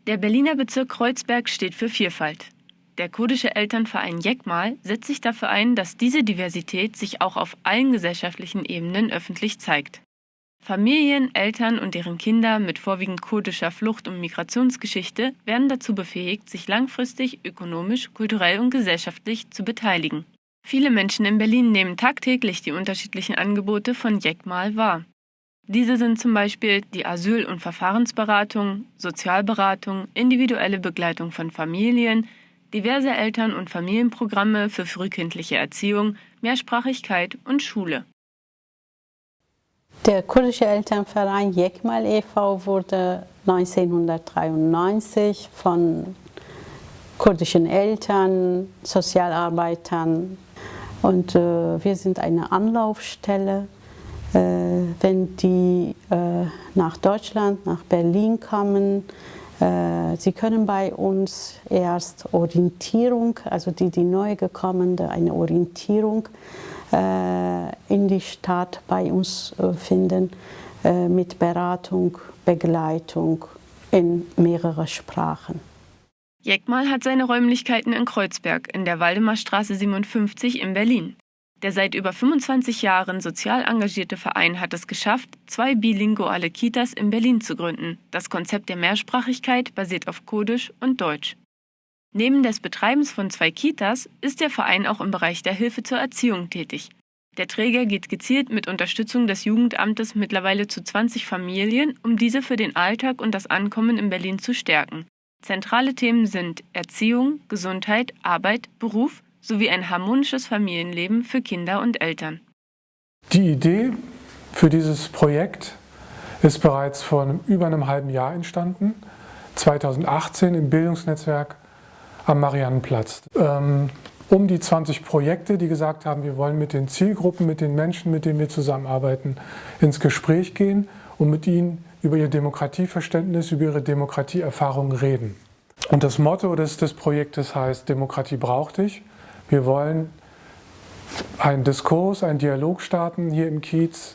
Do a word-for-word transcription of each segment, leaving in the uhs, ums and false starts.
Der Berliner Bezirk Kreuzberg steht für Vielfalt. Der kurdische Elternverein Yekmal setzt sich dafür ein, dass diese Diversität sich auch auf allen gesellschaftlichen Ebenen öffentlich zeigt. Familien, Eltern und deren Kinder mit vorwiegend kurdischer Flucht- und Migrationsgeschichte werden dazu befähigt, sich langfristig ökonomisch, kulturell und gesellschaftlich zu beteiligen. Viele Menschen in Berlin nehmen tagtäglich die unterschiedlichen Angebote von Yekmal wahr. Diese sind zum Beispiel die Asyl- und Verfahrensberatung, Sozialberatung, individuelle Begleitung von Familien, diverse Eltern- und Familienprogramme für frühkindliche Erziehung, Mehrsprachigkeit und Schule. Der kurdische Elternverein Yekmal e V wurde neunzehnhundertdreiundneunzig von kurdischen Eltern, Sozialarbeitern und äh, wir sind eine Anlaufstelle. Äh, wenn die äh, nach Deutschland, nach Berlin kommen, äh, sie können bei uns erst Orientierung, also die, die neu gekommene, eine Orientierung äh, in die Stadt bei uns äh, finden, äh, mit Beratung, Begleitung in mehrere Sprachen. Yekmal hat seine Räumlichkeiten in Kreuzberg in der Waldemarstraße siebenundfünfzig in Berlin. Der seit über fünfundzwanzig Jahren sozial engagierte Verein hat es geschafft, zwei bilinguale Kitas in Berlin zu gründen. Das Konzept der Mehrsprachigkeit basiert auf Kurdisch und Deutsch. Neben des Betreibens von zwei Kitas ist der Verein auch im Bereich der Hilfe zur Erziehung tätig. Der Träger geht gezielt mit Unterstützung des Jugendamtes mittlerweile zu zwanzig Familien, um diese für den Alltag und das Ankommen in Berlin zu stärken. Zentrale Themen sind Erziehung, Gesundheit, Arbeit, Beruf sowie ein harmonisches Familienleben für Kinder und Eltern. Die Idee für dieses Projekt ist bereits vor einem, über einem halben Jahr entstanden, zweitausendachtzehn im Bildungsnetzwerk am Mariannenplatz. Ähm, um die zwanzig Projekte, die gesagt haben, wir wollen mit den Zielgruppen, mit den Menschen, mit denen wir zusammenarbeiten, ins Gespräch gehen und mit ihnen über ihr Demokratieverständnis, über ihre Demokratieerfahrung reden. Und das Motto des, des Projektes heißt: Demokratie braucht dich. Wir wollen einen Diskurs, einen Dialog starten hier im Kiez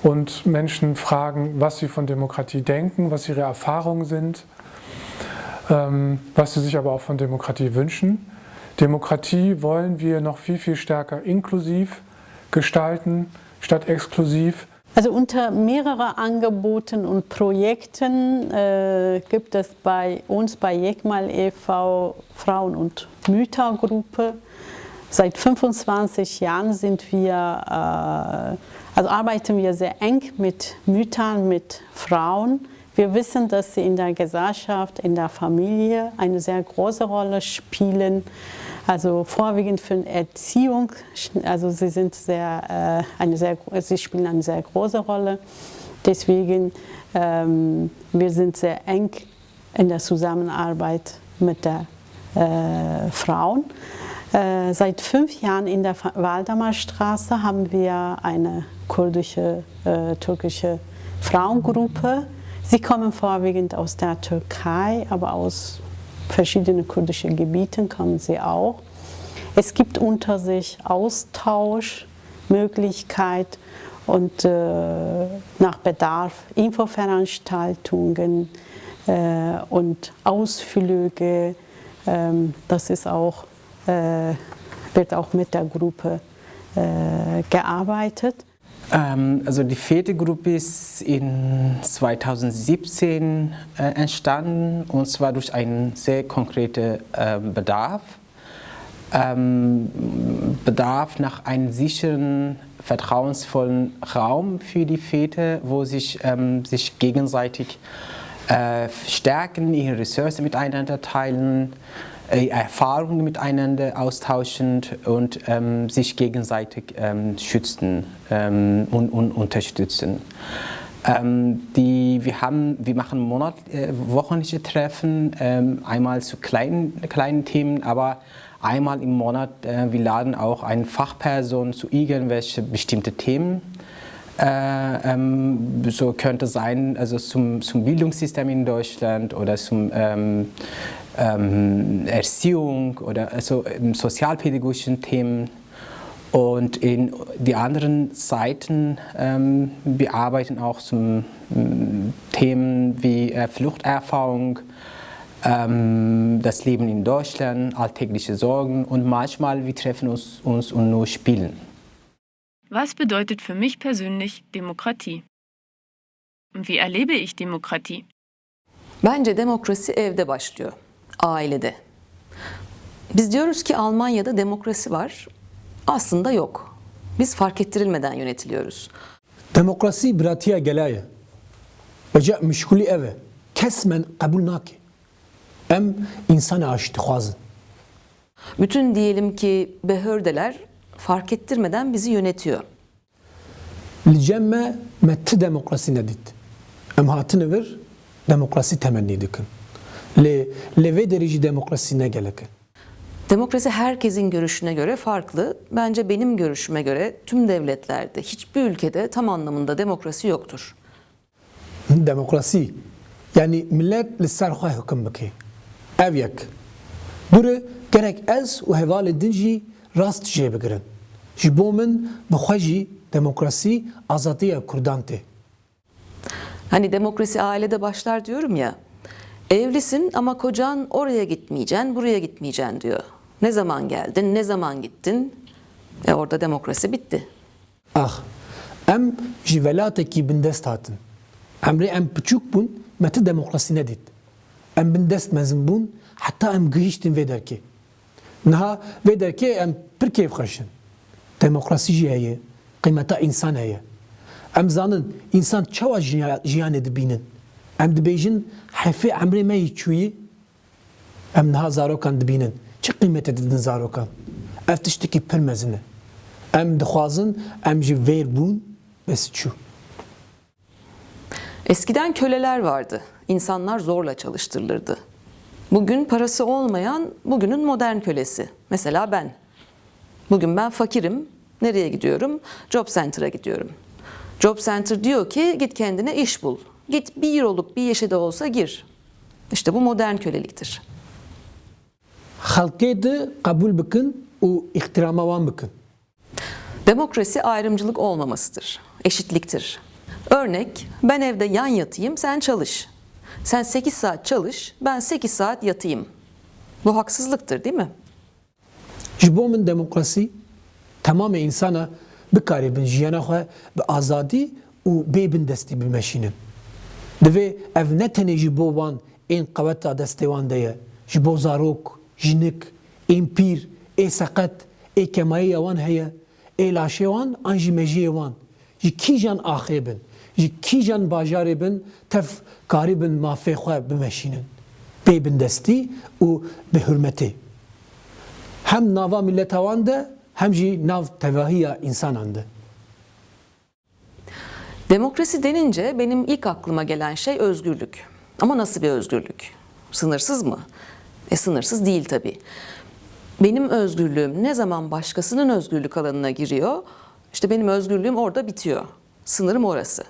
und Menschen fragen, was sie von Demokratie denken, was ihre Erfahrungen sind, ähm, was sie sich aber auch von Demokratie wünschen. Demokratie wollen wir noch viel, viel stärker inklusiv gestalten statt exklusiv. Also unter mehrere Angeboten und Projekten äh, gibt es bei uns bei Yekmal e V Frauen- und Müttergruppe. Seit fünfundzwanzig Jahren sind wir, äh, also arbeiten wir sehr eng mit Müttern, mit Frauen. Wir wissen, dass sie in der Gesellschaft, in der Familie eine sehr große Rolle spielen. Also vorwiegend für Erziehung, also sie sind sehr, äh, eine sehr, sie spielen eine sehr große Rolle. Deswegen, ähm, wir sind sehr eng in der Zusammenarbeit mit der äh, Frauen. Äh, seit fünf Jahren in der Fa- Waldemarstraße haben wir eine kurdische, äh, türkische Frauengruppe. Sie kommen vorwiegend aus der Türkei, aber aus verschiedenen kurdischen Gebieten kommen sie auch. Es gibt unter sich Austausch, Möglichkeit und äh, nach Bedarf Infoveranstaltungen äh, und Ausflüge. Ähm, das ist auch, äh, wird auch mit der Gruppe äh, gearbeitet. Ähm, also die vierte Gruppe ist in zweitausendsiebzehn äh, entstanden, und zwar durch einen sehr konkreten äh, Bedarf. Ähm, Bedarf nach einem sicheren, vertrauensvollen Raum für die Väter, wo sich, ähm, sich gegenseitig äh, stärken, ihre Ressourcen miteinander teilen, äh, Erfahrungen miteinander austauschen und ähm, sich gegenseitig ähm, schützen ähm, und, und unterstützen. Ähm, die, wir, haben, wir machen Monat, äh, wöchentliche Treffen, ähm, einmal zu kleinen, kleinen Themen, aber einmal im Monat, äh, wir laden auch eine Fachperson zu irgendwelchen bestimmten Themen. Äh, ähm, so könnte sein, also zum, zum Bildungssystem in Deutschland oder zum ähm, ähm, Erziehung oder also ähm, sozialpädagogischen Themen. Und in die anderen Seiten ähm, bearbeiten auch zum, ähm, Themen wie äh, Fluchterfahrung, Ähm, das Leben in Deutschland, alltägliche Sorgen und manchmal wir treffen uns, uns und nur spielen. Was bedeutet für mich persönlich Demokratie? Und wie erlebe ich Demokratie? Bence demokrasi evde başlıyor, ailede. Biz diyoruz ki Almanya'da demokrasi var. Aslında yok. Biz fark ettirilmeden yönetiliyoruz. Demokrasî biratiya gela ye. Veca mişkulî ev e. Kes me qebûl nake. Em însanê aştîxwaz in. Bütün diyelim ki Behördeler fark ettirmeden bizi yönetiyor. Li cem me, me ti demokrasî nedît. Em hatine vir, demokrasî temennî dikin. Lê, lê vê derê jî demokrasî ne gelek e. Demokrasi herkesin görüşüne göre farklı. Bence benim görüşüme göre tüm devletlerde, hiçbir ülkede tam anlamında demokrasi yoktur. Demokrasî, yanî milet li ser xwe hukim bike. Ev yek. Dûre gerek ez û hevalê din jî rast jê bigirin. Ji bo min bi xwe jî demokrasî azadiya Kurdan tê. Hani demokrasi ailede başlar diyorum ya. Evlisin ama kocan oraya gitmeyeceksin, buraya gitmeyeceksin diyor. Ne zaman geldin, ne zaman gittin? E orada demokrasi bitti. Ax, em ji welatekî bindest hatin. Emrê em piçûk bûn, me ti demokrasî nedît. Em bindest mezin bûn, heta em gihîştin vê derkê. Niha vê derkê em pir kêfxweş in. Demokrasî jî heye, qîmeta însan heye. Em zanin însan çawa jiya-, jiyanê dibînin. Em dibêjin, heyfê emrê me yî çûyî, Em niha zarokan dibînin. Çi qîmetê didin zarokan? Ev tiştekî pir mezin e. Em dixwazin em ji vêr bûn, bes çû. Eskiden köleler vardı. İnsanlar zorla çalıştırılırdı. Bugün parası olmayan bugünün modern kölesi. Mesela ben. Bugün ben fakirim. Nereye gidiyorum? Job Center'a gidiyorum. Job Center diyor ki git kendine iş bul. Git bir euroluk bir işe de olsa gir. İşte bu modern köleliktir. Xelkê di qebûl bikin û îxtirama wan bikin. Demokrasi ayrımcılık olmamasıdır. Eşitliktir. Örnek, ben evde yan yatayım, sen çalış. Sen sekiz saat çalış, ben sekiz saat yatayım. Bu haksızlıktır, değil mi? Ji bo min demokrasî, temamê însana bikaribin jiyana xwe bi azadî û bê bindestî bimeşînin. Divê ev ne tenê ji bo wan ên qeweta destê wan de ye, ji bo zarok, jinik, ên pîr, ê seqet, ê kemayiya wan heye, ê laşê wan an jî mejiyê wan, ji kîjan axê bin, ji kîjan bajarê bin tev karibin mafê xwe bimeşînin. Bê bindestî û bi hurmetê. Hem nava mileta wan de hem jî nav tevahiya însanan de. Demokrasi denince benim ilk aklıma gelen şey özgürlük. Ama nasıl bir özgürlük? Sınırsız mı? E sınırsız değil tabii. Benim özgürlüğüm ne zaman başkasının özgürlük alanına giriyor, işte benim özgürlüğüm orada bitiyor. Sınırım orası.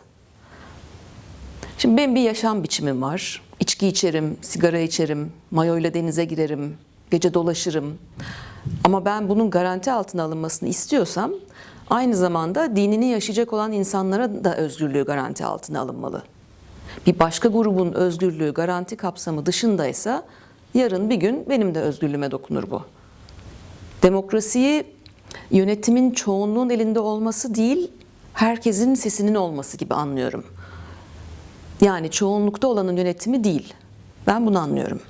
Şimdi benim bir yaşam biçimim var. İçki içerim, sigara içerim, mayoyla denize girerim, gece dolaşırım. Ama ben bunun garanti altına alınmasını istiyorsam aynı zamanda dinini yaşayacak olan insanlara da özgürlüğü garanti altına alınmalı. Bir başka grubun özgürlüğü garanti kapsamı dışındaysa yarın bir gün benim de özgürlüğüme dokunur bu. Demokrasiyi yönetimin çoğunluğun elinde olması değil, herkesin sesinin olması gibi anlıyorum. Yani çoğunlukta olanın yönetimi değil. Ben bunu anlıyorum.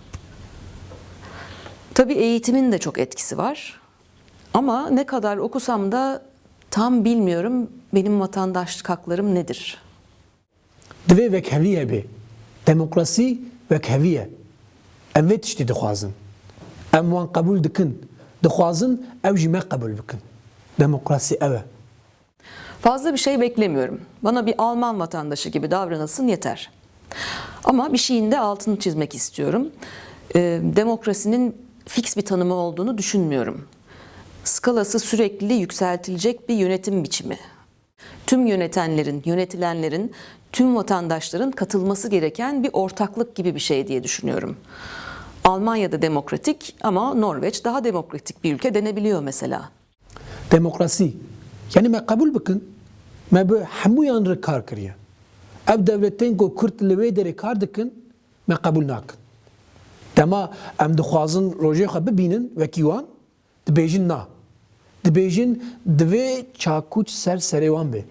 Tabii eğitimin de çok etkisi var. Ama ne kadar okusam da tam bilmiyorum benim vatandaşlık haklarım nedir? Divê wekhevî hebe. Demokrasî wekhevî ye. Em vê tiştî dixwazin. Em wan qebûl dikin. Dixwazin ew jî me qebûl bikin. Demokrasî ew e. Fazla bir şey beklemiyorum. Bana bir Alman vatandaşı gibi davranılsın yeter. Ama bir şeyin de altını çizmek istiyorum. Ee, demokrasinin fix bir tanımı olduğunu düşünmüyorum. Skalası sürekli yükseltilecek bir yönetim biçimi. Tüm yönetenlerin, yönetilenlerin, tüm vatandaşların katılması gereken bir ortaklık gibi bir şey diye düşünüyorum. Almanya'da demokratik ama Norveç daha demokratik bir ülke denebiliyor mesela. Demokrasî. Yanî me qebûl bikin, me bi hemûyan re kar kiriye. Ev dewletên ku Kurd li wê derê kar dikin, me qebûl nakin. Dema em dixwazin rojê xwe bibînin wekî wan, dibêjin na. Dibêjin divê çakûç ser serê wan be.